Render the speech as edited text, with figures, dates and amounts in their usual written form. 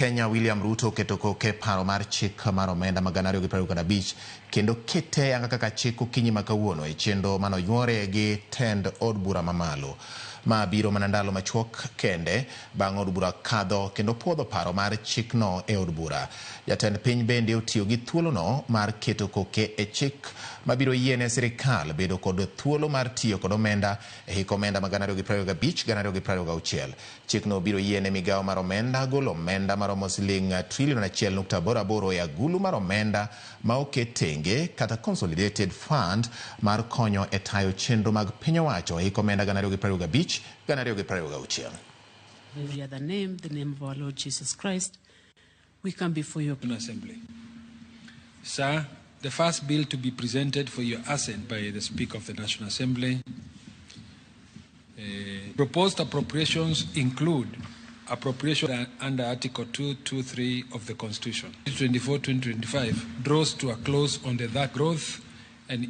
Kenya William Ruto oketo koke paro mar chik mar omenda ma 2025 kendo kete ayanga kaka chik okinyi ma kawuono e chenro manoywore gi tend od bura mamalo. Ma biro mana ndalo machuok kende bang' od bura kadho kendo puodho paro mar chikno e od bura. Jatend piny bende otiyo gi thuolono mar keto koke e chik mabiro yiene sirikal bedo kod thuolo mar tiyo kod omenda e hik omenda ma 2025 2026. Chikno biro yiene migawo mar omenda golo omenda maromo siling trilion 1.88 e agulu mar omenda ma oket tenge kata Consolidated Fund mar konyo e tayo chenro mag piny owacho e hik omenda 2025 2026. Every other name, the name of our Lord Jesus Christ, we come before your Assembly. Sir, the first bill to be presented for your assent by the Speaker of the National Assembly. Proposed appropriations include appropriation under Article 223 of the Constitution. 2024-2025 draws to a close on the that growth and